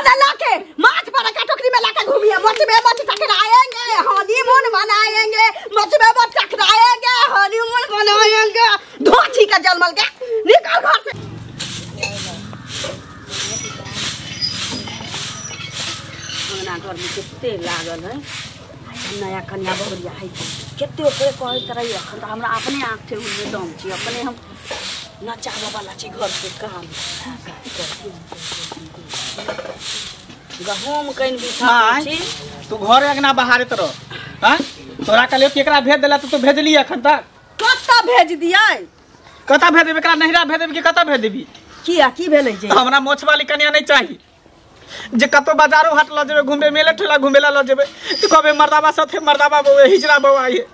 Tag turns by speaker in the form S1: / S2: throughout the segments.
S1: अपना लाके माछ पर का टोकरी में लाके घूमिए, मच में मच टकराएंगे हनीमून मनाएंगे, मच में मच टकराएंगे हनीमून मनाएंगे। धोछी का जलमल के निकल घर से।
S2: अंगना घर में कते लागल है नया कन्या बहुरिया है, कते ओकरे कहैत रही। अखन त हमरा अपने आँख थे उनमे दम छी, अपने हम नचाबऽ वाला छी घर के काम। गहूम कनि बिछा छी।
S3: तू घर अंगना बहारैत रह। हां तोरा कहलियो केकरा भेज देला त तू भेजली अखन तक?
S1: कतऽ भेज दियै?
S3: कतऽ भेज देबी? एकरा नहिरा भेज देबी कि कतऽ भेज देबी?
S1: किया की भेलै जे?
S3: हमरा मोछ वाली कन्या नहीं चाही जे कतौ बाजारो हाट ल जेबे घूमे, मेले ठेला घूमे ला ल जेबे त कहबे मर्दाबा साथे मर्दाबा बौआ हिजरा बौआ है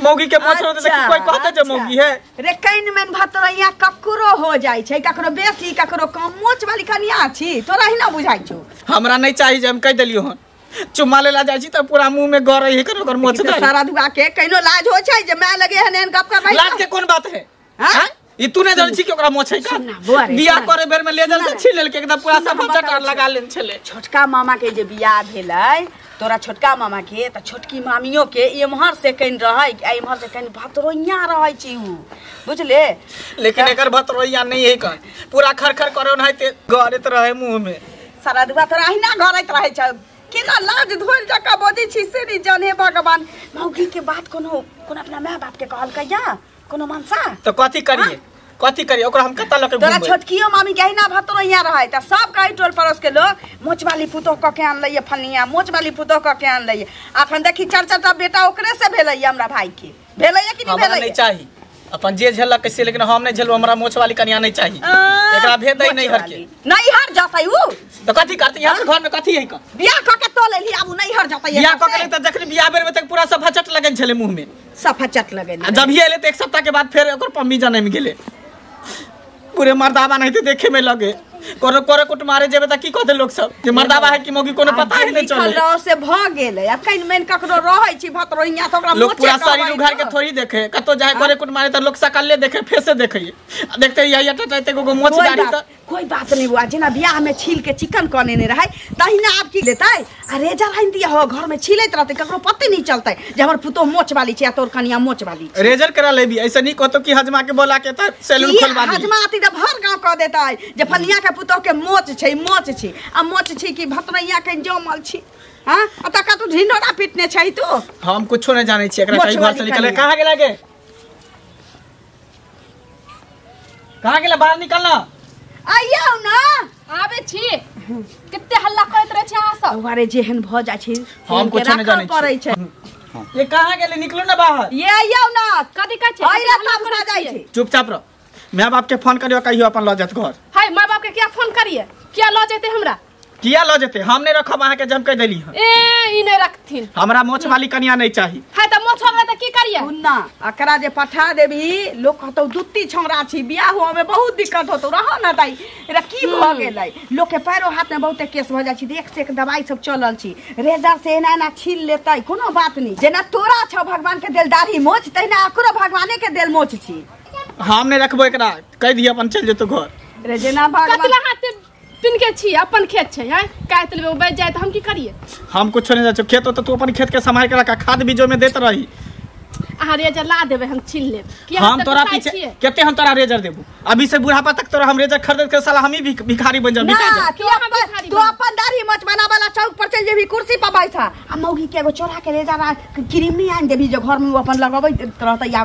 S3: मौगी के मोछ रहते त कोई कहते जे मौगी है।
S1: रे can main भतरैया ककरो हो जाय छै, ककरो बेसी ककरो कम। मोछ वाली कन्या छी तोरा ही ना बुझाइ छौ।
S3: हमरा नहीं चाही जे हम कह देलियो हन। चुम्मा लेला जाइ छी त पूरा मुंह में गरै है कर ओकर मोछ
S1: दाढ़ी। सारा दुआ के कइनो लाज हो छै जे my लगे हन एहन गप करबै?
S3: लाज के कोन बात है? हां ई तू नहीं जानै छी कि ओकरा मोछ है का? बियाह करे बेर में लेजर से छीन लेलके एकदम पूरा सफा चटार लगा लेन छले।
S2: छोटका मामा के जे बियाह भेलै तोरा छोटका मामा के त छोटकी मामियो के एम्हर से कनि रहै आ एम्हर से कनि भतरोइया रहै छी उ, बुझले?
S3: लेकिन एकर भतरोइया नहीं है कन, पूरा खरखर करे ओनाहिते गरैत रहे मुंह में।
S1: सारा दुआ तोरा अहिना गरैत रहै छ, केना लाज धोल जका बजै छी से नहीं जाने भगवान।
S2: मौगी के बात कोनो कोनो अपना my बाप के कहलकै या कोनो मनसा
S3: त कथी करिए? कथी करिए ओकरा हम कतऽ लके
S1: घुमबै? तोरा छोटकियो मामी के अहिना भतरोइया रहै त सब कहि टोल पड़ोस के लोग मोच वाली पुतोह क के आनलैए फनिया, मोच वाली पुतोह क के आनलैए। अखन देखी चार चार टा बेटा ओकरे से भेलैए, हमरा भाई के भेलैए कि नहीं भेलैए?
S3: नहीं चाही अपन जे झेलक से, लेकिन हम नहीं झेलबो। हमरा मोछ वाली कन्या नहीं चाही, एकरा भेज दे नहीं हर के।
S1: नहीं हर जतै उ
S3: त कथी करतै? यहाँ घर में कथी है क?
S1: बियाह क के तो लेली आबू नहीं हर जतै।
S3: बियाह क के त जखनी बियाह बेर में तक पूरा सफा चट लगन छले मुंह में,
S1: सफा चट लगन।
S3: आ जब ही एले त एक सप्ताह के बाद फेर ओकर पम्मी जनम गेले। पूरे मर्दाबा नहीं देखे में लगे, कोनो करे कुट मारे जेबे त की कहते लोग सब जे मर्दाबा है कि मौगी कोनो पता ही नहीं चले।
S1: लिखल से भ गेलै। अब कइन मेन ककरो रहै छी भतरोइया त ओकरा
S3: लोग पूरा शरीर उघार के थोड़ी देखे, कतो जाए करे कुट मारे त लोग सकले देखे फेसे देखे देखते यही टटाते गोगो मोछ दाढ़ी त
S1: कोई बात नहीं बुआ। जेना बियाह में छील के चिकन कने ने रहै तहिना आब की लेतै आ रेजर आनि दिया हो घर में छीलैत रहतै, ककरो पते नहीं चलतै जे हमर पुतोह मोछ वाली छै आ तोर कनिया मोछ वाली छै।
S3: रेजर करा लेबी ऐसे नहीं कहतो कि हजमा के बोला के त सैलून खोलवा दी।
S1: हजमा आती त भर गांव कह देतै जे फनिया के पुतोह के मोछ छै, मोछ छै आ मोछ छै कि भतरैया के जमल छै। हां आ तका तू ढिंढोरा पीटने छै तू।
S3: हम कुछो नहीं जानै छी एकरा कहीं घर से निकले। कहां गेला गे? कहां गेला? बाहर निकलना।
S1: आइयो ना
S4: आबे छी। कते हल्ला करैत रहे छी अहाँ सब?
S2: अरे जेहन भ जाइ छै
S3: हम कुछो नहीं जानै
S1: पड़ै छै।
S3: ये कहां गेले? निकलो ना बाहर।
S1: ये आइयो ना।
S4: कथि कहै छै?
S1: अइला तमसा जाइ छै।
S3: चुपचाप रह। My बाप के फोन करियो कहियो अपन ल जात घर।
S4: हाय my बाप के किया फोन करिए? किया ल जेते हमरा?
S3: किया ल जेते? हम नहीं रखब अहाँ के, जम कह देली हन।
S4: ए ई नहीं रखथिन।
S3: हमरा मोछ वाली कन्या नहीं चाही।
S4: हाय त मोछ वाला त की करिए?
S1: सुन ना एकरा जे पठा देबी लोग कहतौ दुत्ती छौड़ा छी, बियाह हुआ में बहुत दिक्कत होतौ। रह ना दाई एकरा की भ गेलै? लोग के पैरो हाथ में बहुते केस भ जाइ छै, देख से दवाई सब चलल छी, रेजर से एना एना छील लेतै कोनो बात नहीं। जेना तोरा छौ भगवान के देल दाढ़ी मोछ तहिना एकरो भगवाने के देल मोछ छी।
S3: हम नहीं रखबो एकरा, कह दिय अपन चल जेतो घर।
S1: रे जेना भगवान
S4: कतला हाथ पिन के छी अपन खेत छै हैं काट लेबे बच जाय त हम की करिए?
S3: हम कुछो नहीं जाय खेत तो तू अपन खेत के संभाल के रख, खाद बीजो में देत रही।
S4: अहाँ रेजर ला देबे हम छीन लेब।
S3: हम तोरा पीछे कते हम तोरा रेजर देबू? अभी से बुढ़ापा तक तोरा हम रेजर खरीद के साला हम ही भिखारी बन जाब।
S1: ना तू अपन दाढ़ी मोछ बनाबला चौक पर चल जेबी, कुर्सी पर बैठा आ मौगी के एगो चोरा के रेजर आ क्रीम नहीं आन देबी जो घर में उ अपन लगबै रहतै या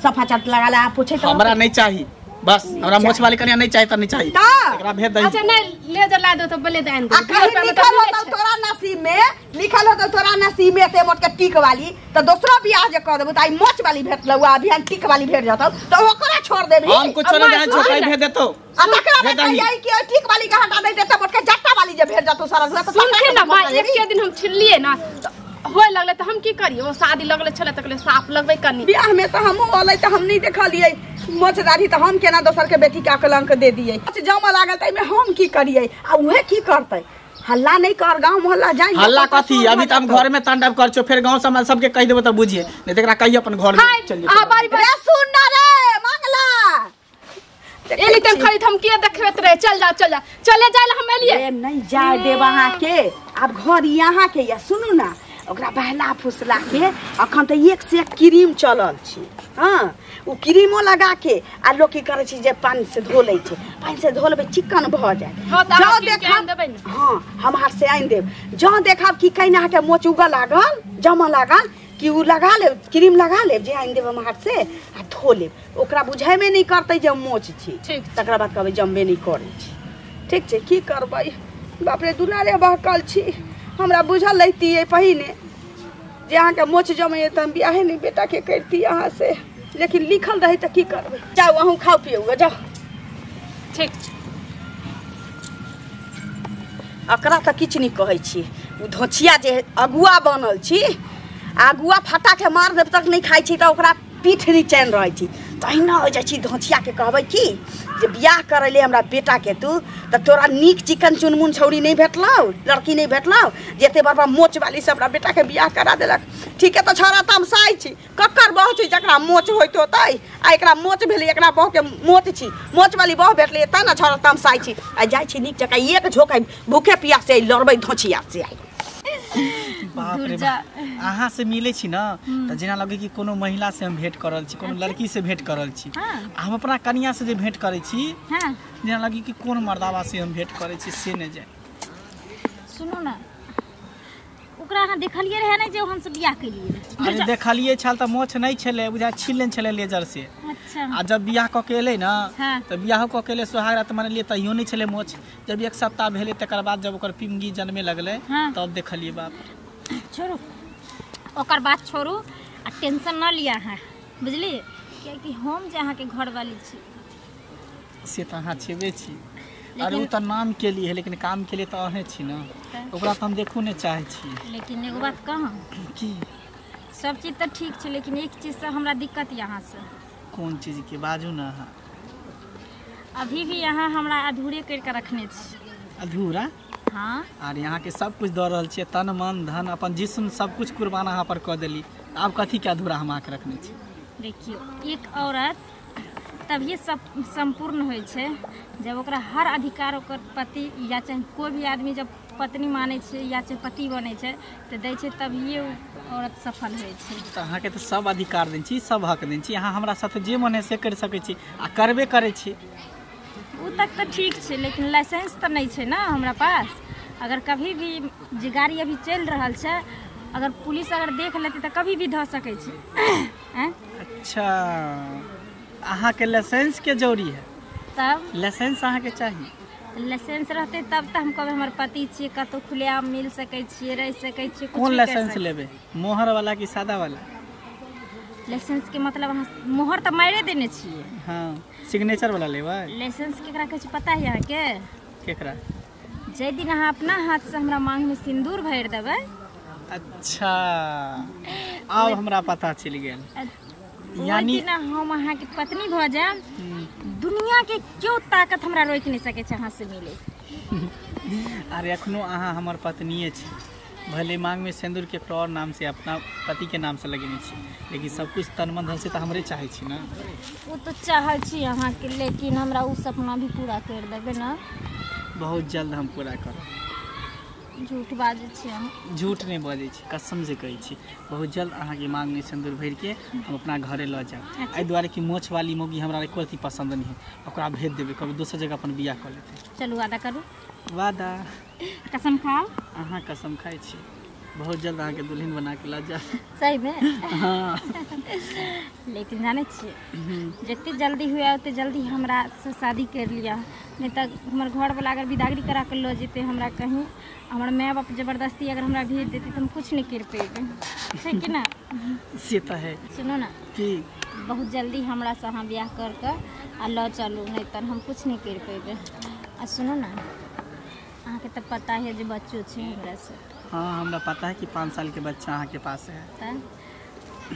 S1: सफा चट लगा ला पोछै।
S3: हमरा नहीं चाही बस, हमरा मोछ वाली कन्या नहीं चाही त नहीं चाही। एकरा भेज दही।
S4: अच्छा नहीं लेजर ला दो त बोले दे आन दे।
S1: आ कहीं लिखल होतौ तोरा नसीब में, लिखल होतौ तोरा नसीब में ते मोट के टीक वाली त दोसरो बियाह जे क देबौ त आई मोछ वाली भेटलौ आ अभी टीक वाली भेट जतौ त ओकरा छोड़ देबी।
S3: हम कुछो नहीं जानै छौ, कहीं भेज देतौ।
S1: आ तकरा में कहियै कि ओइ टीक वाली के हटा दे त मोट के जट्टा वाली जे भेट जतौ सारा त
S4: सुनथे ना मां। एक के दिन हम छिललिए ना होय लगले त हम की करिए? ओ शादी लगले छले त कहले साफ लगबै कनी।
S1: बियाह में त हमहु अलै त हम नहीं देखलियै मोछ दाढ़ी त हम केना दोसर के बेटी के अकलंक दे दियै। जमा लागल त एमे हम की करियै आ उहे की करतै? हल्ला नहीं कर, गांव मोहल्ला जाई
S3: हल्ला कथी? अभी त हम घर में तांडव कर छो, फिर गांव समाज सबके कहि देबो त बुझिए नहीं त एकरा कहियो अपन घर में चल जेतै।
S1: आ बारी रे सुन ना रे मंगला,
S4: एली त खरीद हम के देखबेत रहे। चल जाओ चल जा, चले जाए हम एलिए।
S1: ए नहीं जाए देब अहाँ के, आब घर यहाँ के या सुनू ना, ओकरा बहला फुसला के अखन त एक से एक क्रीम चलल छी। हां उ क्रीमो लगा के आ लोग की करे छी जे पानी से धो लै छै, पानी से धो लेबै चिकन भ जाए।
S4: हां त
S1: जाओ देखब, हां हम हाथ से आनि देब। जँ देखब कि कहीं अहाँ के मोच उगऽ लागल जमऽ लागल कि उ लगा लेब, क्रीम लगा लेब जे आनि देब हम हाथ से आ धो लेब, ओकरा बुझेबे नहीं करतै जे मोच छी। तकरा बाद कहबै जमबे नहीं करै छी। ठीक छै, की करबै बाप रे, दुलारे बहकल छी। हमरा बुझल रहितियै पहिने जे अहाँके मोच जमैए तऽ हम बियाहे नहीं बेटाके करती अहाँ से, लेकिन लिखल रहै तऽ की करबै। जाउ अहूँ खाउ पियौ जाउ।
S4: ठीक,
S1: एकरा तऽ किछु नहि कहै छी, ओ धोछिया जे अगुआ बनल छी, अगुआ फटाके मार देब तक नहीं खाइ छी तऽ ओकरा पीठ नहीं चैन रहै छी। तहिना हो जाइ छी धोछियाके कहबै कि जे बियाह करै ले हमरा बेटाके तू, तऽ तोरा नीक चिकन चुनमुन छौड़ी नहीं भेटलौ, लड़की नहीं भेटलौ, जे एते बड़ बड़ मोच वाली से हमरा बेटाके बियाह करा देलक। ठीक है तऽ छौड़ा तमसाइ छी, ककर बहू छी जकरा मोच होइत होतै, आ एकरा मोच भेलै, एकरा बहूके मोच छी, मोच वाली बहू भेटलै तैँ ने छौड़ा तमसाइ छी। आ जाइ छी नीक जकाँ एक झोंक भूखे पियासे लड़बै धोछिया से। आइ
S3: बाप रे बाप, अहाँ से मिलै छी न तऽ जेना लगै कि कोनो महिला से हम भेंट करल छी, कोनो लड़की से भेंट करल छी। हम अपना कनिया से जे भेंट करै छी जेना लगै कि कोन मर्दावा से हम भेंट करै छी से नहि जाय।
S5: सुनू ना, ओकरा अहाँ देखलियै रहै नहि जे हम सब बियाह केलियै?
S3: अरे देखलियै छल तऽ मोछ नहि छलै, बुझा छील लेने छलै लेजर से।
S5: अच्छा।
S3: आ जब बियाह कऽ के एलै न तऽ बियाहो कऽ के एलै सोहाग रात मनेलियै तहियो नहि छलै मोछ। जब एक सप्ताह भेलै तकर बाद जब ओकर पिमगी जनमे लगलै तब देखलियै। बाप
S5: छोड़ू ओकर बात छोड़ू आ टेंशन न लिअ अहाँ, बुझलियै? कियाकि हम जे अहाँके घरवाली छी
S3: से तऽ अहाँ छेबे छी। अरे ओ तऽ नाम के लिए है लेकिन काम के लिए तऽ अहें छी न, ओकरा तऽ हम देखू नहि चाहै छी।
S5: लेकिन एगो बात कहूँ
S3: की
S5: सब चीज तऽ ठीक छै, लेकिन एक चीजसँ हमरा दिक्कत यहाँ से।
S3: कोन चीज के बाजू न अहाँ?
S5: अभी भी अहाँ हमरा अधूरे करिके रखने छी।
S3: अधूरा?
S5: हाँ।
S3: आर यहाँ के सब कुछ दऽ रहल छियै, तन मन धन अपन जिस्म सब कुछ कुर्बान अहाँ पर कऽ देली, आब कथी के अधूरा हम अहाँके रखने छी?
S5: देखियौ, एक औरत तभिए सब सम्पूर्ण होइ छै जब ओकरा हर अधिकार ओकर पति या चाहे कोइ भी आदमी जब पत्नी मानै छै या चाहे पति बनै छै तऽ दै छै, तभिए ओ औरत सफल होइ छै।
S3: तऽ अहाँके तऽ सब अधिकार दै छी, सब हक दै छी, अहाँ हमरा साथे जे मन है से करि सकै छी आ करबे करै छी।
S5: ओ तक तऽ ठीक छै, लेकिन लाइसेंस तऽ नहि छै ने हमरा पास। अगर कभी भी जे गाड़ी अभी चलि रहल छै, अगर पुलिस अगर देख लेतै तऽ कभी भी धऽ सकै छै।
S3: अच्छा, अहाँके लाइसेंस के जरूरी है?
S5: तब
S3: लाइसेंस अहाँके चाही?
S5: लाइसेंस रहतै तब तऽ हम कहबै हमर पति छियै, कतहु खुलेआम मिल सकै छियै, रहि सकै छियै।
S3: कोन लाइसेंस लेबै, मोहर वाला कि सादा वाला?
S5: लाइसेंस के मतलब अहाँ मोहर तऽ मारे देने छियै।
S3: हाँ, सिग्नेचर वाला लेबै।
S5: लाइसेंस केकरा कहै छै पता है अहाँके?
S3: केकरा?
S5: जाहि दिन अहाँ अपना हाथसँ हमरा माँगमे सिन्दूर भरि देबै।
S3: अच्छा, आब हमरा पता चलि गेल।
S5: यानी हम अहाँके पत्नी भऽ जायब, दुनिया के क्यों ताकत हमरा रोकि नहि सकै छै अहाँ से मिले।
S3: अरे अखनो अहाँ हमर पत्निए छी, भले मांग में सिंदूर के और नाम से अपना पति के नाम से लगेने छी, लेकिन सब कुछ तन मन धन से तऽ हमरे चाहै छी ना।
S5: ओ तऽ चाहै छी अहाँके, लेकिन हमरा ओ सपना भी पूरा कर देबै ना।
S3: बहुत जल्द हम पूरा करब।
S5: झूठ बाजै छी अहाँ?
S3: झूठ नहि बजै छी, कसम से कहै छी। बहुत जल्द अहाँके मांग में सिंदूर भरि के हम अपना घरे लऽ जायब। एहि दुआरे कि मोछ वाली मौगी हमरा एको रत्ती पसंद नहीं है, ओकरा भेज देबै कभी दोसर जगह अपन बियाह कऽ लेतै।
S5: चलू वादा करू।
S3: वादा।
S5: कसम खाओ।
S3: अहाँ कसम खाइ छी, बहुत जल्द अहाँके दुल्हन बना के लऽ जायब।
S5: सही में?
S3: हाँ।
S5: लेकिन जानै छियै, जते जल्दी हुए ओते जल्दी हमरा से शादी कर लिअ, नहीं तऽ हमर घरवला अगर बिदागरी करा के लऽ जेतै हमरा कहीं, हमर माय बाप जबरदस्ती अगर हमरा भेज देतै तऽ हम कुछ नहीं कर पेबै, छै कि ना?
S3: से तऽ है।
S5: सुनू ना,
S3: की
S5: बहुत जल्दी हमरा से अहाँ बियाह कर के आ लऽ चलू, नहीं तऽ हम कुछ नहीं कर पेबै। आ सुनू ना, अहाँके तऽ पता है जे बच्चो छै हमरा से।
S3: हाँ, हमरा पता है कि 5 साल के बच्चा अहाँके पास है।
S5: तऽ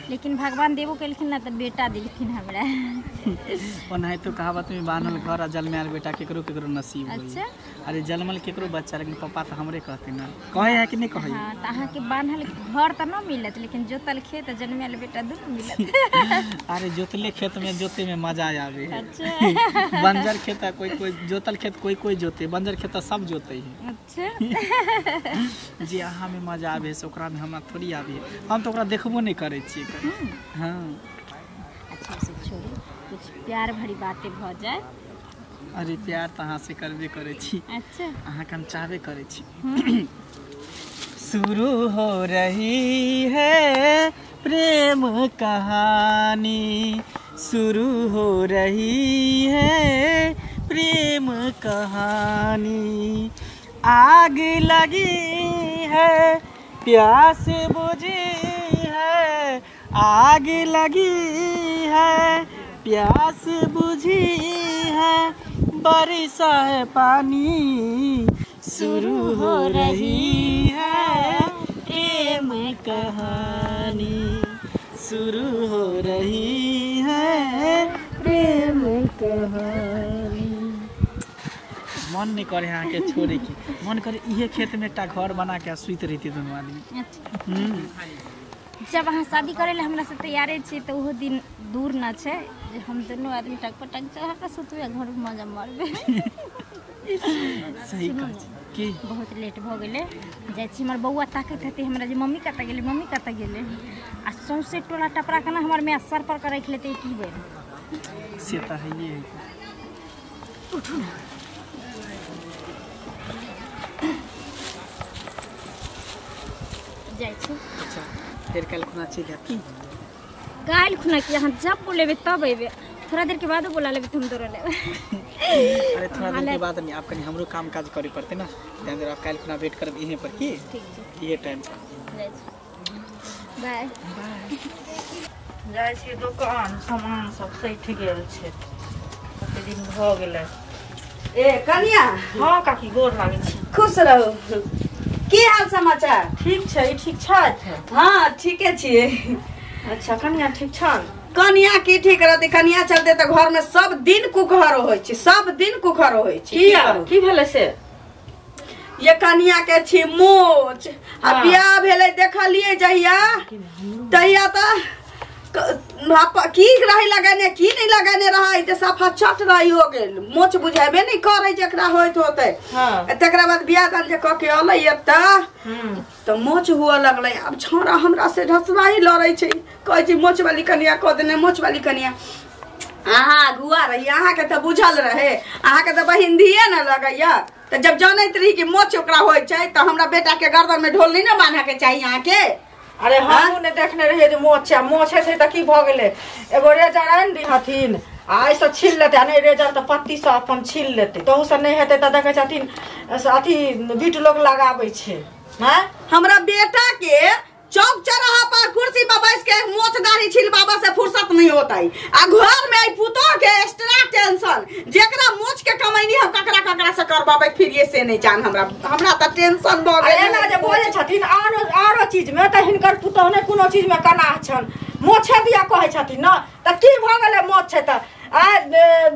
S5: लेकिन भगवान देबो केलखिन ना तऽ बेटा देलखिन हमरा।
S3: ओनाहितो कहावत में बान्हल घर आ जन्मायल बेटा केकरो केकरो नसीब होई।
S5: अच्छा।
S3: अरे जन्मल केकरो बच्चा, लेकिन पापा तऽ हमरे कहते ना, कहे है कि नहीं कहे?
S5: हाँ, तऽ अहाँके बान्हल घर तऽ न मिलत, लेकिन जोतल खेत आ जन्मायल बेटा दुनू मिलत।
S3: अरे जोतले खेत में जोते में मजा आवे है।
S5: अच्छा।
S3: बंजर खेत है, कोई कोई जोतल खेत कोई कोई जोते, बंजर खेत सब जोते है।
S5: अच्छा।
S3: जे अहाँ में मजा आवे से ओकरा में हमरा थोड़ी आवे है, हम तो ओकरा देखबो नहीं करै छियै। हाँ।
S5: अच्छा से छोड़ू, कुछ प्यार भरी बातें भऽ जाए।
S3: अरे प्यार तऽ अहाँ से करबे करै छी।
S5: अच्छा।
S3: अहाँके हम चाहबे करै छी। शुरू हो रही है प्रेम कहानी, शुरू हो रही है प्रेम कहानी, आग लगी है प्यास बुझी है, आग लगी है प्यास बुझी है, बरसा है पानी, शुरू हो रही है प्रेम कहानी, शुरू हो रही है प्रेम कहानी। मन नहीं करे अहाँके छोड़े के, मन करे इहे खेत में एकटा घर बना के सुति रहती दुनू आदमी।
S5: अच्छा। जब अहाँ शादी करे ला हमरा से तैयारे छी तऽ ओहो दिन दूर न छै जे हम दुनू आदमी टक पर टक चढ़ा के सुतबै, घर में मजा मारबै।
S3: सही कहै छी। की
S5: बहुत लेट भऽ गेलै, जाइ छी, हमर बौआ ताकैत हेतै हमरा जे मम्मी कतऽ गेलै, मम्मी कतऽ गेलै, आ सौंसे टोला टपरा के ना हमर माय सर पर के राखि लेतै की बेर।
S3: से तऽ हैये है।
S5: उठू ना। जाइ छी।
S3: अच्छा, फेर काल्हि खुना चलि जायब की?
S5: काल्हि खुना की, अहाँ जब बोलेबै तब अयबै, थोड़ा देर के बादो बोला लेबै तऽ हम दौड़ लेबै।
S3: अरे थोड़ा देर के बाद नहीं, आप कनी हमरो काम काज करे पड़ते ना, तैं दुआरे आप काल्हि खुना वेट करब इहे पर की?
S5: ठीक छै।
S3: इहे टाइम पर।
S5: जाइ छी, बाय।
S6: जाइ छी दोकान, सामान सब सठि गेल छै, कते दिन भऽ गेलै।
S1: ए कनिया।
S6: हाँ काकी, गोर लागै छी।
S1: खुश रहू। की हाल समाचार?
S6: ठीक छै। ई ठीक छथि?
S1: हाँ ठीके छियै।
S6: अच्छा, कनिया ठीक छन?
S1: कनिया की ठीक रहतै, कनिया चलते तऽ घर में सब दिन कुखर होइ छै, सब दिन कुखर होइ छै।
S6: किया, की भेलै से?
S1: ये कनिया के छी मोच, आ
S6: हाँ।
S1: बियाह भेलै देखलियै जहिया तहिया तऽ की रही लगेने की नहीं लगेने रहै, तऽ सफा चट रही हो गेल, मोच बुझेबे नहीं करै जेकरा होइत होतै।
S6: हाँ।
S1: तकरा बाद बियाह दान जे कऽ के अलै एतऽ तऽ मोच हुअ लगलै। आब छौड़ा हमरा से ढसबाही लड़ै छै, कहै छै मोच वाली कनिया कऽ देने, मोच वाली कनिया। अहाँ अगुआ रही, अहाँके तऽ बुझल रहे, अहाँके तऽ बहिन धिये ने लगैया, तऽ जब जनैत रही कि मोच ओकरा होइ छै तऽ हमरा बेटा के गर्दन में ढोल नहीं ने बान्हऽ के चाही अहाँके।
S6: अरे हमहूँ ने देखने रहियै जे मोच छै, मोच छै तऽ की भऽ गेलै, एगो रेजर आनि दिहथिन आ एहिसँ छील लेतै, आ नहि रेजर तऽ पत्तीसँ अपन छील लेतै, तहूसँ नहि हेतै तऽ देखै छथिन से अथी बीट लोग लगाबै छै। हँ,
S1: हमरा बेटा के चौक चौराहा पर कुर्सी पर बैस के मोच दाढ़ी छिलबाबा से फुर्सत नहीं होता है, आ घर में आई पुतोह के एक्स्ट्रा टेंशन, जेकरा मोच के कमैनी हम ककरा ककरा से करबाबै फिर ये से नहीं जान, हमरा हमरा तऽ टेंशन भऽ
S6: आ
S1: गेल।
S6: एना जे बजै छथिन आरो आरो चीज में तऽ हिनकर पुतोह नहि कोनो चीज में कनाह छनि, मोछे दिया कहै छथिन न, तऽ की भऽ गेलै मोछ छै तऽ आ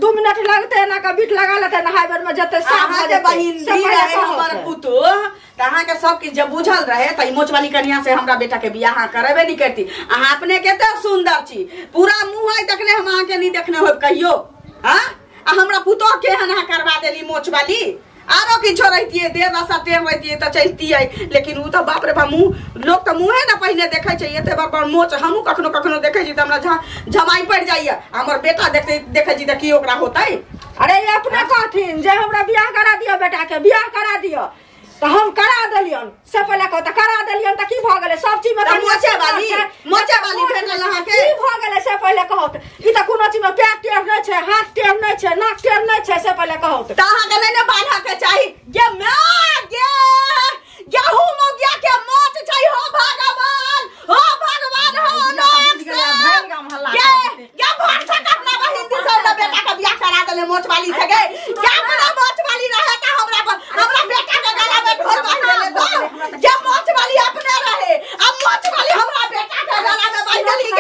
S6: 2 मिनट लगतै, एना कऽ बीट लगा लेतै, नहाय बेर में जेतै साफ भऽ
S1: अहाँ जे
S6: जेतै।
S1: बहिन
S6: से
S1: धी
S6: पहिले
S1: रहे
S6: कहत।
S1: हमर पुतोह तऽ अहाँके सब किछु जब बुझल रहे तऽ ई मोच वाली कनिया से हमरा बेटा के बियाह अहाँ करेबे नहीं करती। अहाँ अपने कते सुंदर छी, पूरा मुँह है तखने हम अहाँके नहीं देखने होब कहियो। हाँ, आ हमरा पुतोह के एहन अहाँ करवा देली मोच वाली। आरो किछो रहितियै, देह दशा टेढ़ रहितियै तऽ चलतियै, लेकिन उ तऽ बाप रे बाप मुँह, लोक तऽ मुँहे ने पहिने देखै छै, एते बड़ बड़ मोच हमहूँ कखनो कखनो देखै छी तऽ हमरा झमाइ पड़ि जाइए। हमर बेटा देखै देखै छी तऽ की ओकरा होतै?
S6: अरे ई अपने कहथिन जे हमरा बियाह करा दिअ, बेटा के बियाह करा दिअ, तऽ हम करा देलियन। से पहिले कहो तऽ करा देलियन तऽ की भऽ गेलै? सब चीज में
S1: तऽ
S6: कनिया
S1: मोचे
S6: सुन्दर
S1: वाली,
S6: छै।
S1: मोचे वाली भेटल अहाँके?
S6: की भऽ गेलै से पहिले कहो तऽ। ई तऽ कोनो चीज में पैर टेढ़ नहि छै, हाथ टेढ़ नहि छै, नाक टेढ़ नहि छै, से पहिले कहो तऽ।
S1: तऽ अहाँके नहि ने बान्हऽ के चाही। गे माय गे, गेहूं मौगिया के मोच छै, हो भगवान, हो भगवान, हो लोक
S6: भरि गाम हल्ला
S1: गे गे भर सक अपना बहिन दी से हमरा बेटा के बियाह करा देले मोच वाली से। गे गे अपना मोच वाली रहे त हमरा हमरा बेटा के गला में ढोल बांध देले। तो गे मोच वाली अपने रहे, अब मोच वाली हमरा बेटा के गला में बांध देली।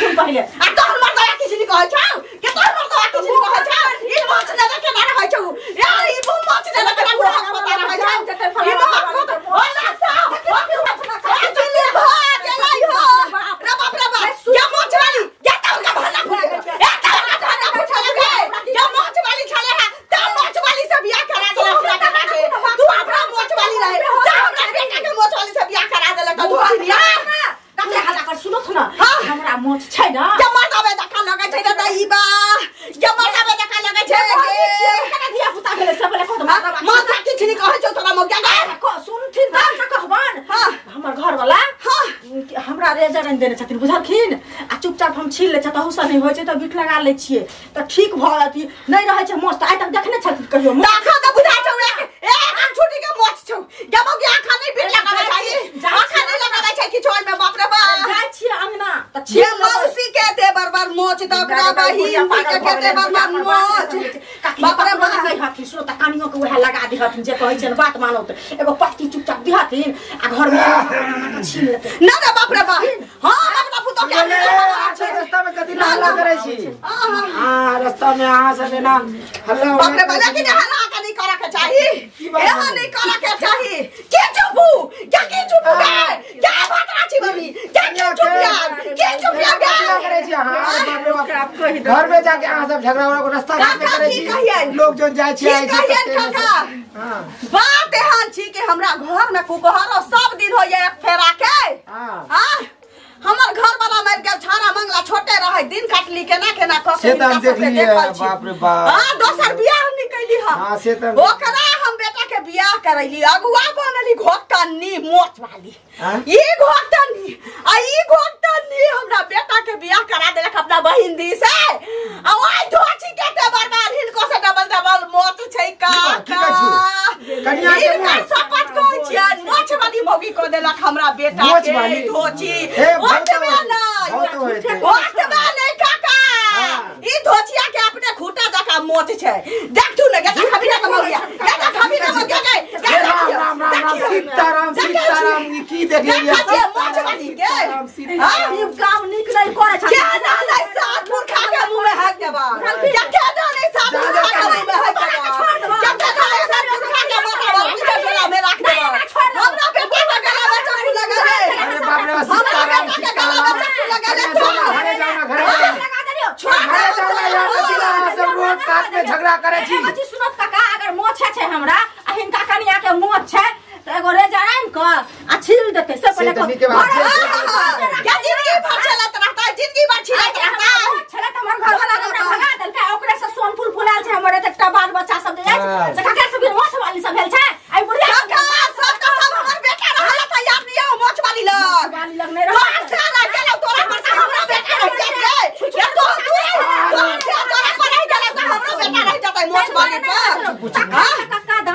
S6: सुन पहिले
S1: आ तोहर मर्दवा किछु नहीं कहै छौ के तोहर मर्दवा किछु नहीं कहै छौ ई मोछ ने के ना रहै छौ ए ई मोछ ने के ना बुढ़ा पता रहै छौ ई मोछ ओ ना सा ओ चुल्ली भ गेलै हो रे बाप रे बाप या मोछ वाली या तोहर का भाना फुले ए तोहर का भाना फुले गे या मोछ वाली छले है त मोछ वाली से बियाह करा देला हमरा बेटा के तू अपना मोछ वाली रहे त हमरा बेटा के मोछ वाली से बियाह करा देला त तू बियाह
S6: कते हल्ला कर सुनत न हमरा मोछ छै न
S1: के मर्दाबे जका लगै छै रे दही बा के मर्दाबे जका लगै छै
S6: गे केना धिया पुता भेलै सब बोले कहत मर्दाबा
S1: मोछ किछु नहीं कहै छौ तोरा मौका गे
S6: सुनथिन त कहबन
S1: हां
S6: हमर घर वाला
S1: हां
S6: हमरा रेजर आनि देने छथिन बुझलखिन आ चुपचाप हम छील लै छियै तहु से नहि होइ छै तऽ बिट लगा लै छियै तऽ ठीक भऽ अथी नहि रहै छै मोछ तऽ आइ तक देखने छथिन कहियो
S1: देखा तऽ बुझा छौ एक एक छुटी के मोछ छौ गे मौका आखा नहीं बिट लगाबै छै आखा नहीं लगाबै छै किछु ओइ में बाप रे बाप
S6: जाइ छियै अंगना तऽ
S1: ये मौसी के दे बरबर मोच त ओकरा बहिन के के दे बरबर मोच
S6: बाप रे बाप कहै हथिन सुनो त कानियो के उहे लगा दिहथिन जे कहै छियन बात मानौ त एगो पत्ती चुपचाप दिहथिन आ घर में छीन लेतै
S1: ना ना बाप रे बाप हां अपना पुतो के
S7: रास्ता में कथि हल्ला करै छी हां रास्ता में अहाँ सब एना हल्ला
S1: बाप रे बाप लेकिन हल्ला के नहीं करे के चाही एहा नहीं करे के चाही के चुपू के की चुपू गे के भात राची बनी के की चुप यार के चुप यार
S7: करै छी अहाँ बाप रे बाप घर में जाके अहाँ सब झगड़ा उगड़ा रास्ता घाट में करै छी लोग जोन जाय छी आइ छी
S1: काका
S7: हां
S1: बात एहन छी कि हमरा घर में कुकहरो सब दिन होइए एक फेरा के हां हमर घर वाला मर गेल छाड़ा मंगला छोटे रहे दिन काटली केना केना क
S7: से त हम देखली बाप रे बाप
S1: हां दोसर बियाह नहीं कैली ह
S7: हां से त
S1: ओकरा हम बेटा के बियाह करैली अगुआ बनली घोटनी मोच वाली ई घोटनी आ ई घोटनी हमरा बेटा के बियाह करा देलक अपना बहिन दी से आ ओइ धोची के ते बर्बाद हिनको से डबल डबल मोच छै का
S7: कनिया के मोच
S1: शपथ कहै छियन मोच वाली मौगी क देलक हमरा बेटा के धोची ओतबे नहीं ओतबे नहीं काका ई धोचिया के अपने खूटा जका मोच छै देख तू ने गेटा खाबी ना मौगिया गेटा खाबी ना मौगिया गे
S7: राम राम राम राम सीताराम सीताराम ई की देख लेलियै
S1: मोच वाली के
S6: हां ई काम नीक नहीं करै छै
S1: के ना नहीं सात मूर्खा के मुंह में हाथ देबा के के ना नहीं सात मूर्खा के मुंह में हाथ देबा के के ना नहीं सात मूर्खा के माथा के गला में राख देबा हमरा बेटा के गला में चाकू लगा दे
S7: अरे बाप रे सीताराम सीताराम घरे जाओ ना घरे घरे जाओ ना यार कथि सब रोड कात में झगड़ा करै छी
S6: बच्ची सुनत काका अगर मोछ छै हमरा आ हिनका कनिया के मोछ छै त एगो रेजर आनि क आ छील देतै से पहिले
S7: से त नीके बात छै
S1: क्या जिंदगी भर चलत रहता है जिंदगी भर छिलत रहता है
S6: छलत हमर घर वाला हमरा भगा देलकै ओकरे से सोन फूल फुलाल छै हमर एकटा बाल बच्चा सब जे जाय छै से काका सब मोछ वाली सब भेल छै आई बुढ़िया
S1: काका सब का सब हमर बेटा रहल त याद नहीं आओ मोछ वाली लग
S6: वाली लग नहीं रहल
S1: तोरा से रह गेलौ तोरा पर से हमरा बेटा रह गेल गे तो तू तोरा से तोरा पर रह गेलौ त हमरो बेटा रह जतै मोछ वाली पर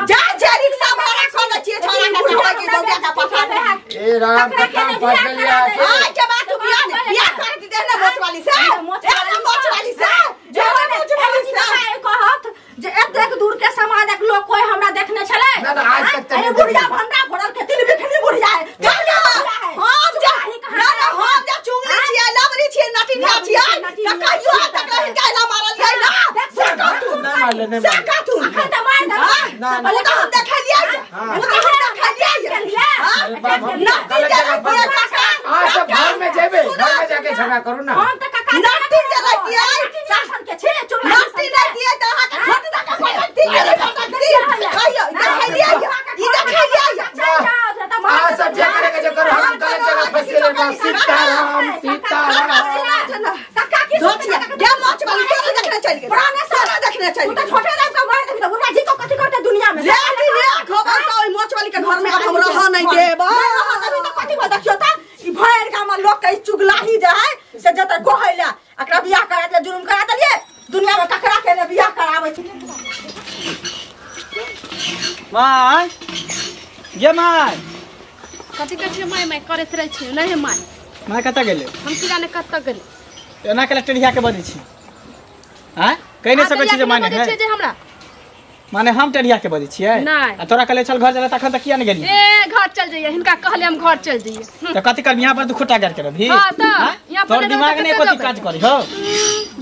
S1: जा जे रिक्शा भाड़ा क दै छियै छोरा के कहबै कि बौआ के पठा दे
S7: ए राम कथा फंस गेलियै
S1: आ के बात तू बियाह ने बियाह कर दे ने मोछ वाली से ए मोछ वाली से जे मोछ वाली से
S6: कहत जे एतेक दूर के समाजक लोग कोई हमरा देखने छलै
S7: ना ना आज तक
S6: अरे बुढ़िया भंडा फोड़ल के तिल बिखनी बुढ़िया है
S1: हम जा ना ना हम जा चुंगली छियै लबरी छियै नटिनिया छियै त कहियो आ तक रहि के ना मारल जाय ना से कहतू
S7: ना मारले नहीं
S1: से कहतू
S6: अखन त मार दे
S7: ना
S1: ओ त हम देखलियै ओ त हम देखलियै
S7: अरे बाप हम
S1: ना
S7: गलत जगह फंस अहाँ सब घर में जेबे घर में जाके झगड़ा करू ना
S6: हम त काका
S1: नटी जे रहितियै
S6: शासन के छै चुगला
S1: नटी रहितियै त अहाँ के छोट दऽ के पटकती कहियो देखलियै ई देखलियै
S7: अहाँ सब जे करे के जे करू हम गलत जगह फंस गेलियै बाप सीताराम सीताराम
S6: काका की
S1: धोतिया गे मोछ वाली तोरा देखने चलि गेल
S6: पुराने
S1: तोरा देखने चलि
S6: तू
S1: गेल
S6: त छोटे राम के मार देबी त बुढ़ा जी को कथि करते दुनिया में
S1: ले कि ले खबर त ओइ मोछ वाली के घर में आब हम रह नहीं देब
S6: नहीं रह देबी त कथि हो देखियो त ई भरि गाम में लोग के ई चुगलाही जे है से जतै कहै ले एकरा बियाह करा देले जुलुम करा देलियै दुनिया में ककरा के ने बियाह कराबै छै
S3: माय गे माय
S4: कथि कहै छियै माय माय करैत रहै छियै नहि माय
S3: माय कतऽ गेलै
S4: हम की जाने कतऽ गेलै
S3: एना के टेढ़िया के बजै छी आँय कहि नहि सकै छी जे माय नहि
S4: जे हमरा
S3: माने हम टेढ़िया के बजै छियै आ तोरा कहले चल घर चल तखन त किया ने गेली
S4: ए घर चल जइयै हिनका कहले हम घर चल जइयै
S3: त कथि कर यहां पर तू खुटा कर के रहबी
S4: हां त यहां पर
S3: तोर दिमाग ने कथि काज करी हो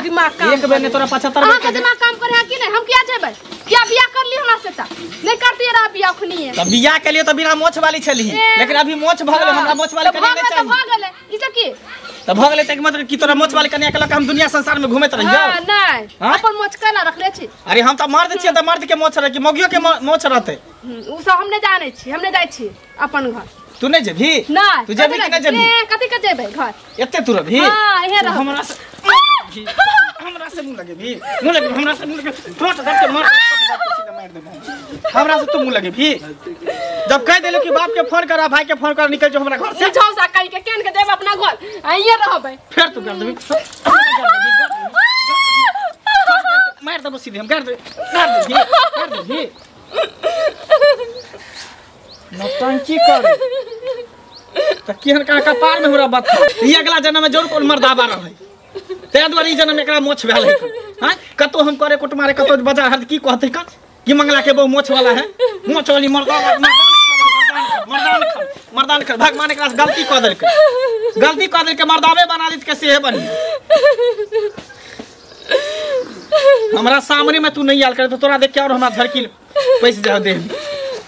S4: दिमाग काम
S3: एक बेर ने तोरा 75
S4: बेर के दिमाग काम करे है कि नहीं हम किया जेबै किया बियाह कर ली हमरा से त नहीं करती रह बियाह खुनी
S3: त बियाह के लिए त बिना मोछ वाली छली लेकिन अभी मोछ भ गेलै हमरा मोछ वाली कन्या नहीं चाहिए
S4: त भ गेलै ई सब की
S3: त भ गेलै त मतलब की तोरा मोछ वाली कन्या के लक हम दुनिया संसार में घुमैत रहियो
S4: हां नहीं अपन मोछ केना रखले छी
S3: अरे हम त मर्द छियै त मर्द के मोछ रह कि मौगियो के मोछ रहते
S4: उ सब हम नहीं जानै छी हम नहीं जाइ छी अपन घर
S3: तू नहीं जेबी
S4: नहीं
S3: तू जेबी कि नहीं जेबी
S4: कथि के जेबै घर
S3: एते तू रहबी
S4: हां इहे रह
S3: हमरा से मुंह लगेबी मुंह लगे हमरा से मुंह लगे ठोट धर के मार मार देबो हमरा से तू मुंह लगेबी जब कह देलो कि बाप के फोन करा भाई के फोन कर निकल जो हमरा घर से
S4: झौसा कहि के केन के देब अपना घर आइए रहबै
S3: फिर तू कर देबी मार देबो सीधे हम कर दे कर देबी कर देबी नौटंकी कर त केहन का कपार में हमरा बात ई अगला जन्म में जोर कोन मर्दाबा रहै तै दुआरे ई जन्म एकरा मोछ भेल है हां कतो हम करे कुट मारे कतो बाजार हर की कहते का कि मंगला के बहु मोछ वाला है मोछ वाली मर्दाना मर्दान खा मर्दान खा भगवान एकरा से गलती क देलकै गलती क देलकै मर्दाबे बना देत के सेहे बनी हमरा सामने में तू नहीं आयल करे तो तोरा देख के और हमरा झड़की पैस जा दे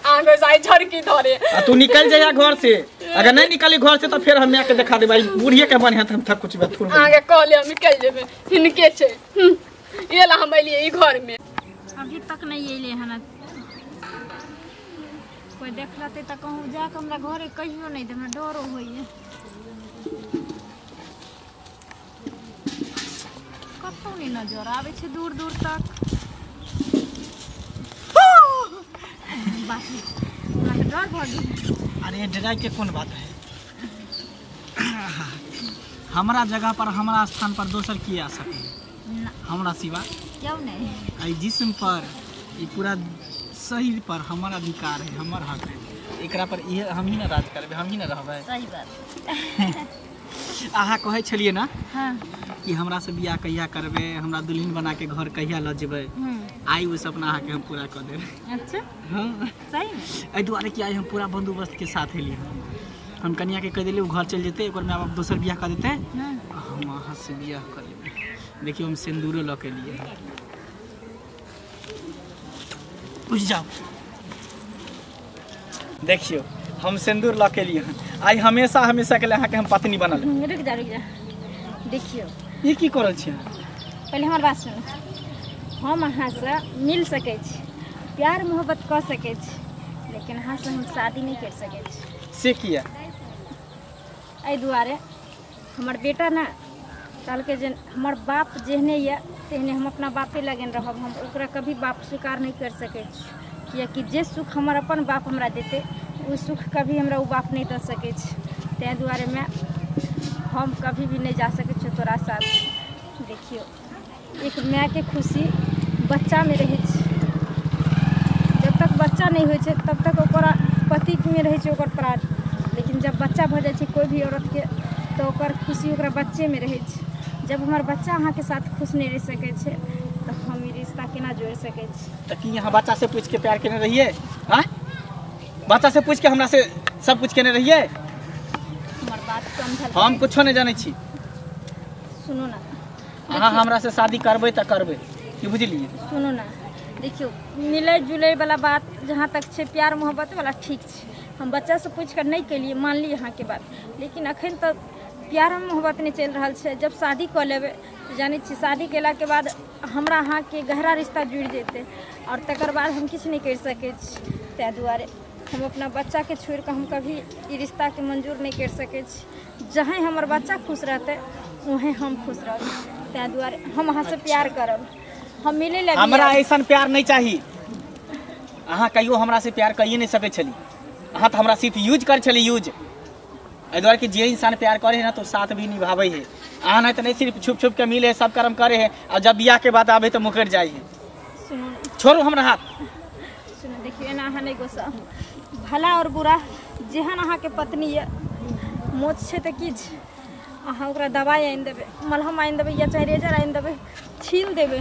S4: आगे जाई झड़की धरे
S3: आ तू निकल जाया घर से अगर नहीं निकली घर से तो फिर हम के दिखा देबै बूढ़िए के बन हम थक कुछ बात
S4: आगे कहले हम निकल जेबे हिनके छै ये ला हम एलिए ई घर में
S5: अभी तक नहीं एले हन कोई देख लेते त कहूं जा के हमरा घरे कहियो नहीं दे हमरा डरो होइए कतौ नहीं नजर आबै छै दूर दूर तक बाप रे हमरा डर भऽ गेल
S3: अरे डराय के कोन बात है हमरा जगह पर हमरा स्थान पर दोसर की आ सके हमरा सिवा
S5: क्यों नहीं
S3: आई जिस्म पर ई पूरा शरीर पर हमर अधिकार है हमर हक है एकरा पर ये हम ही ना राज करबे हम ही ना रहबै
S5: सही बात
S3: अहाँ कहै छलियै ना
S5: हां
S3: कि हमरा से बियाह कहिया करबे हमरा दुल्हन बना के घर कहिया ल जेबै आई वो सपना अहाँ के हम पूरा कर देबै
S5: अच्छा
S3: हां
S5: सही में
S3: एहि दुआरे कि आई हम पूरा बंदोबस्त के साथ एलियै हम कनिया के कह देलियै ओ घर चलि जेतै ओकर माय बाप दोसर बियाह कर देतै हम अहाँ से बियाह कर लेबै देखियौ हम सिन्दूरो लऽ के एलियै उठि जाओ देखियौ हम सिन्दूर लऽ के एलियै हन आई हमेशा हमेशा के लिए अहाँके हम पत्नी बनल
S5: रुक जा रुक जा देखियौ
S3: ई की कर रहल छी अहाँ
S5: पहले हमर बात सुनू हम अहाँ से मिल सकै छी प्यार मोहब्बत कऽ सकै छी लेकिन अहाँ से हम शादी नहीं कर सकै छी
S3: से किया
S5: एहि दुआरे हमर बेटा ना कहलकै जे हमर बाप जेहने यऽ तेहने हम अपना बापे लगन रहब हम ओकरा कभी बाप स्वीकार नहीं कर सकै छी कियाकि जे सुख हमर अपन बाप हमरा देतै ओ सुख कभी हमरा ओ बाप नहीं दऽ सकै छै ताहि दुआरे मैं हम कभी भी नहीं जा सकै छियै तोरा साथ देखियौ एक मायके खुशी बच्चामे रहै छै जब तक बच्चा नहीं होइ छै तब तक ओकर पतिमे रहै छै ओकर प्राण लेकिन जब बच्चा भऽ जाइ छै कोई भी औरतके तऽ ओकर खुशी ओकरा बच्चेमे रहै छै जब हमर बच्चा अहाँके साथ खुश नहीं रहि सकै छै तऽ हम ई रिश्ता केना जोड़ि सकै छी
S3: तऽ की यहाँ बच्चा से पूछ के प्यार केने रहियै आँय बच्चा से पूछ के हमरा से सब कुछ केने रहियै
S5: हमर बात समझल
S3: हम कुछो नहीं जानै छी
S5: सुनू ना
S3: अहाँ हमरा से शादी करबै तऽ करबै की बुझलियै
S5: सुनू ना देखियौ मिलै जुलै वाला बात जहाँ तक छै प्यार मोहब्बत वाला ठीक छै हम बच्चा से पूछि कऽ नहि केलियै मानली अहाँके बात लेकिन अखन तऽ प्यार मोहब्बत नहि चलि रहल छै जब शादी कऽ लेबै तऽ जानै छियै शादी केलाके बाद हमरा अहाँके गहरा रिश्ता जुड़ि जेतै आओर तकर बाद हम किछु नहि करि सकै छी ताहि दुआरे हम अपना बच्चाके छोड़िकऽ हम कभी ई रिश्ताके मंजूर नहि करि सकै छी जहाँ हमर बच्चा खुश रहतै वहें हम खुश रहबै ताहि दुआरे हम अहाँसँ प्यार करब हम मिलै लए
S3: हमरा ऐसन प्यार नहीं चाही अहाँ कहियो हमरा से प्यार कहिए नहीं सकै छली अहाँ तऽ हमरा सिर्फ यूज कर छली यूज एहि दुआरे कि जे इंसान प्यार करे है ना तो साथ भी निभाबै है अहाँ नहीं तो नहीं सिर्फ छुप छुप के मिले है सब कर्म करे है और जब बियाह के बाद आबे तो मुकर जाइ है
S5: सुनू
S3: छोड़ू हमरा हाथ
S5: सुनू देखियौ एना अहाँ नहि गुस्सा भला और बुरा जेहन अहाँके पत्नी यऽ मोच छै तऽ की छै अहाँ ओकरा दवाइ आनि देबै मलहम आनि देबै या चाहे रेजर आनि देबै छील देबै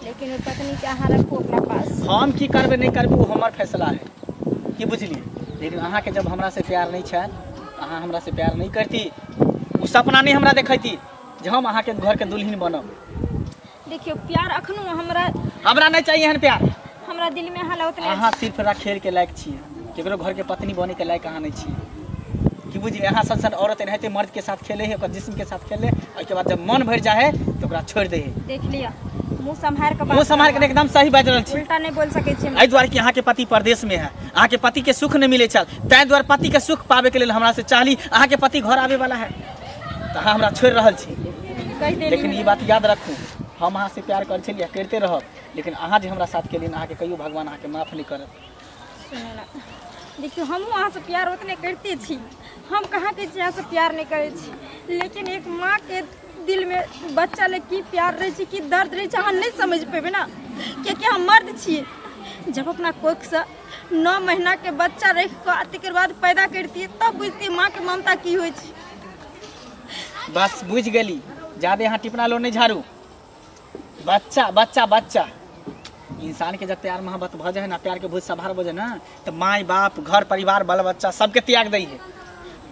S5: लेकिन ओ पत्नी के अहाँ रखू अपना पास।
S3: हम की करबै नहीं करबै वो हमर फैसला है, की बुझलिए। लेकिन अहाँ के जब हमरा से प्यार नहीं छल, अहाँ हमरा से प्यार नहीं करती, उ सपना नहीं हमरा देखैती जे हम अहाँ के घर के दुल्हन बनब।
S5: देखियो प्यार अखनो हमरा
S3: हमरा नहीं चाहिए एहन प्यार,
S5: हमरा दिल में अहाँ उतने।
S3: अहाँ सिर्फ रखेल के लायक छियै, केकरो घर के पत्नी बने के लायक अहाँ नहीं छियै, की बुझलिए। अहाँ सन सन औरत एनाहिते मर्द के साथ खेले है, ओकर जिस्म के साथ खेले, ओहिके बाद जब मन भरि जाए तो ओकरा छोड़ि दे है।
S5: देख लिया मुंह सम्हार के,
S3: मुंह सम्हार के एकदम सही बाजि रहल छी,
S5: उल्टा नहीं बोल सकै छी।
S3: एहि दुआरे कि अहाँ के पति परदेश में है, अहाँ के पति के सुख नहीं मिले छल, ताहि दुआरे पति के सुख पावे के लेल हमरा से चाहली। अहाँ के पति घर आवे वाला है तो अहाँ हमरा छोड़ि रहल छी। लेकिन ई बात याद रखू, हम अहाँ से प्यार करै छलियै, करिते रहब, लेकिन अहाँ जे हमरा साथ केलियै अहाँ के कहियो भगवान अहाँ के माफ नहीं करत।
S5: देखियो हमहूँ अहाँ से प्यार उतने करिते छी, हम कहाँ कहै छी अहाँ से प्यार नहीं करै छी, लेकिन एक माँ के दिल में बच्चा ले की प्यार रहै छै, की दर्द रहै छै, अहाँ नहीं समझ पेबै ना, कियाकि हम मर्द छियै। जब अपना कोखसँ 9 महीना के बच्चा रखि कऽ तकर बाद पैदा करतियै तब बुझतियै माँ के ममता की होइ छै।
S3: बस बुझि गेली, ज्यादा यहाँ टिपना लो नहीं झाड़ू। बच्चा बच्चा बच्चा इंसान के जब प्यार मोहब्बत भऽ जाए ना, प्यार के भूत सभार भऽ जाए ना, तो माय बाप घर परिवार बाल बच्चा सबके त्याग दै है।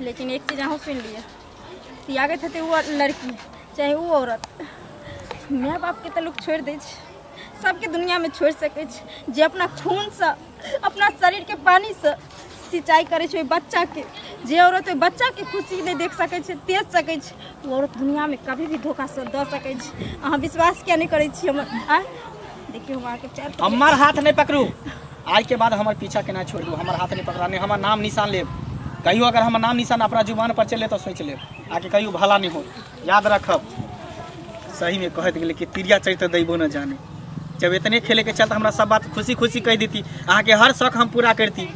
S5: लेकिन एक चीज अहाँ सुन लिअ, त्यागैत हेतै ओ लड़की चाहे ओ औरत, माय बापके तऽ लोक छोड़ि दै छै, सबके दुनियामे छोड़ि सकै छै। जे अपना खूनसँ अपना शरीरके पानीसँ सिंचाई करै छै ओहि बच्चाके, जे औरत ओहि बच्चाके खुशी नहि देख सकै छै, तेज सकै छै, ओ औरत दुनियामे कभी भी धोखा दऽ सकै छै। अहाँ विश्वास किया नहि करै छी हमर? आँय देखियौ हम अहाँके प्यार,
S3: हमर हाथ नहीं पकड़ू, आज के बाद हमर पीछा केना छोड़ दू, हमर हाथ नहीं पकड़ा, नहीं हमर नाम निशान लेब। कहियो अगर हमर नाम निशान अपना जुबान पर चले तो सोच लेब, आके कहियो भला नहीं हो, याद रखब। सही में कहत गेलै कि तिरिया चरित्र दैबो न जाने। जब इतने खेले के चलते हमरा सब बात खुशी खुशी कह देती, अहाँ के हर शौक हम पूरा करती,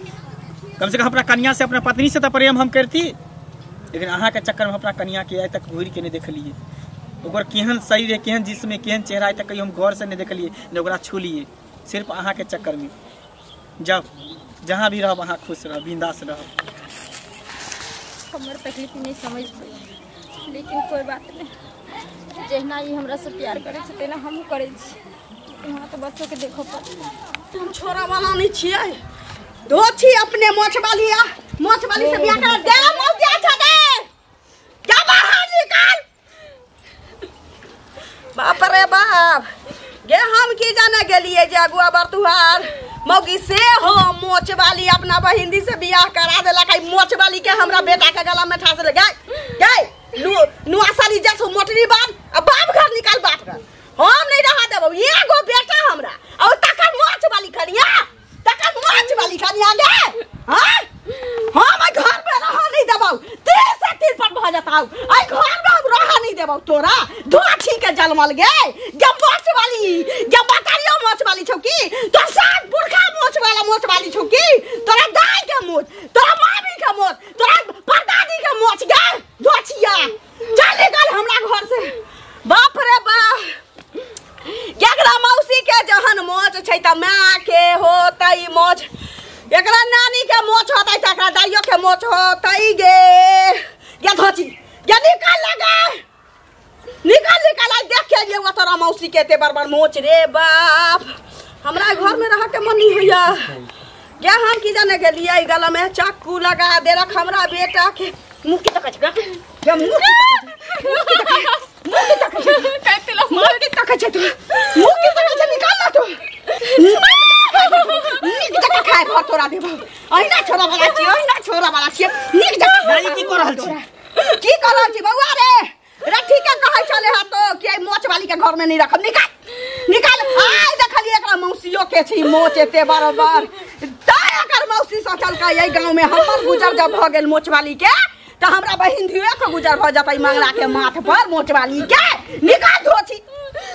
S3: कम से कम अपना कन्या से अपना पत्नी से तो प्रेम हम करती। लेकिन अहाँ के चक्कर में अपना कन्या के आइ तक घूरि के नहीं देखलिए, ओकर केहन शरीर है, केहन जिस्म है, केहन चेहरा, आइ तक कहियो हम गौर से नहीं देखलिए, नहीं ओकरा छूलिए, सिर्फ अहाँ के चक्कर में। जब जहाँ भी रहब अहाँ खुश रहब, बिंदास रहब।
S5: हमर तकलीफ नहीं समझ पेबै, लेकिन कोई बात नहीं, जहिना ई हमरा से प्यार करै छै तेना हमहूँ करै छी। यहाँ तो बच्चों के देखो पर
S1: हम छोरा वाला नहीं छियै, दो छी अपने मोछ वाली, आ मोछ वाली से बियाह कर दे, मौत अच्छा दे, जा बाहर निकाल। बाप रे बाप, गे हम की जाने गेलिए जे अगुआ बरतुहार मौगी से हो मोछ वाली अपना बहिंदी से बियाह करा देलक। आई मोछ वाली के हमरा बेटा के गला में ठास ले गए गए नुआसाली जैसो मोटरी बांध आ बाप घर निकाल, बाप घर हम नहीं रहा देबौ, एगो बेटा हमरा और तकर मोछ वाली खनिया, तकर मोछ वाली खनिया गे। हां हम आई घर पे रहा नहीं देबौ, तीर से तीर पर भ जताऊ, आई घर में हम रहा नहीं देबौ तोरा धोछी के जलमल गे गे मोछ वाली, गे बतारियो मोछ वाली छौ की तोर सात पुरखा मोछ वाला मोछ वाली छौ की, तोरा दाई के मोछ, तोरा मामी के मोछ, तोरा परदादी के मोछ गे धोछिया, चल निकल हमरा घर से। बाप रे बाप, एकरा मौसी के जहन मोच छै त माँ के होतै मोच, एकरा नानी के मोच होतै त एकरा दाइयो के मोच होतै गे। गे धोची गे निकल लगा, निकल निकल, आई देख के लिए तोरा मौसी के एते बड़ बड़ मोच रे बाप, हमरा घर में रह के मन नहीं होइया। गे हम की जाने गेलियै गला में चाकू लगा देलक हमरा बेटा के। मुँह की तकै छै गे, मुँह की तकै छै, मुँह की तकै छै, मुँह की तकै छै, निकाल ना तू, नीक जकाँ खाय भर तोरा देबौ, अहिना छोरा वाला छियै, अहिना छोरा वाला छियै, नीक जकाँ।
S3: की कऽ रहल छी,
S1: की कऽ रहल छी बौआ रे? रठी के कहै छले हँ तो कि एहि मोछ वाली के घर में नहीं रखब, निकाल निकाल। आइ देखलियै एकरा मौसियो के छै मोच एते बराबर, तैं एकर मौसी सोचलकै एहि गाँव में हमर गुजर जब भऽ गेल मोछ वाली के तो हमरा बहिन धियो के गुजर भऽ जेतै मंगला के माथ पर मोच वाली के। निकाल धोछी,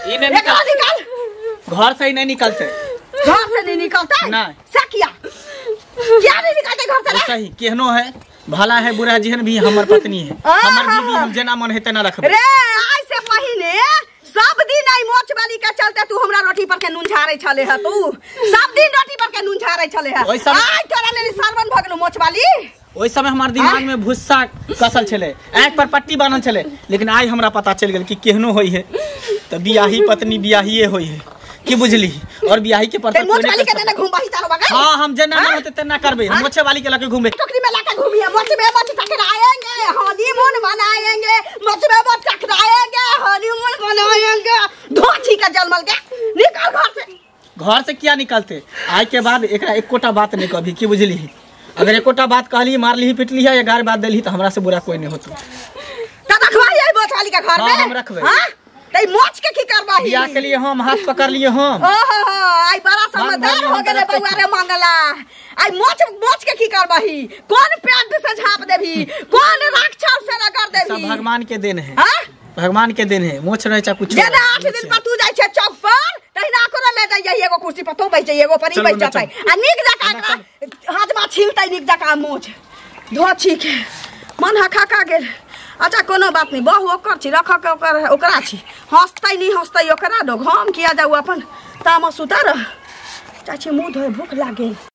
S1: निकाल निकाल,
S3: घर से ही नहीं निकलते,
S1: घर से नहीं निकलते
S3: नहीं
S1: से किया क्या नहीं निकलते घर से?
S3: सही केहनो है, भला है बुरा जेहन भी हमर पत्नी है, हमर बीवी, हम जेना मन है तेना रखबै
S1: रे। आइ से पहिने सब दिन आई मोछ वाली के चलते तू हमरा रोटी पर के नून झारै छले ह, तू सब दिन रोटी पर के नून झारै छले ह, आइ तोरा लेल सरवन भ गेलो मोछ वाली।
S3: ओहि समय हमार दिमाग में भुस्सा कसल छले, आँख पर पट्टी बान्हल छले, लेकिन आइ हमरा पता चलि गेल कि केहनो होई है तो बियाही पत्नी बियाहिए होई है, की बुझली और बियाही के पर
S1: ते मोच वाली के देने घुमबही चारो बगल।
S3: हां हम जेना न होते तेना करबे, हम मोचे वाली के लके घुमबे।
S1: टोकरी में लाके घूमिए, मोच में मोच टकराएंगे हनीमून मनाएंगे, मोच में मोच टकराएंगे हनीमून मनाएंगे। धोछी के जलमल के निकल घर से।
S3: घर से क्या निकलते? आय के बाद एकरा एकोटा बात नहीं कभी, की बुझली? अगर एकोटा बात कहली मारली पिटली है या गार बात देली तो हमरा से बुरा कोई नहीं होतो।
S1: त रखवाई आई मोच वाली के घर में?
S3: हां हम रखबे।
S1: हां तई मोच के की करबाही?
S3: बियाह के लिए हम हाथ पकड़ लिए हम।
S1: ओहो आई बड़ा समझदार हो गेले बउआ रे मंगला। आई मोच मोच के की करबाही? कौन पैंट से झाप देबी, कौन राक्षस से रगड़ देबी?
S3: सब भगवान के देन है।
S1: हां
S3: भगवान के देन है, मोछ रहे चा कुछ।
S1: जेना 8 दिन पर तू जाय छे चौक पर तहिना कोना ले जाय, एगो कुर्सी पर तो बैठ जाय, एगो पर ई बैठ जातै आ नीक जका हाथमा छिलतै नीक जका मोछ धोछी के मन हखा का गेल। अच्छा कोनो बात नहीं, बहु ओकर छी रख के ओकर ओकरा छी, हंसतै नहीं हंसतै ओकरा दो हम किया जाऊ अपन तामस उतार। चाची मुँह धोए भूख लागेल।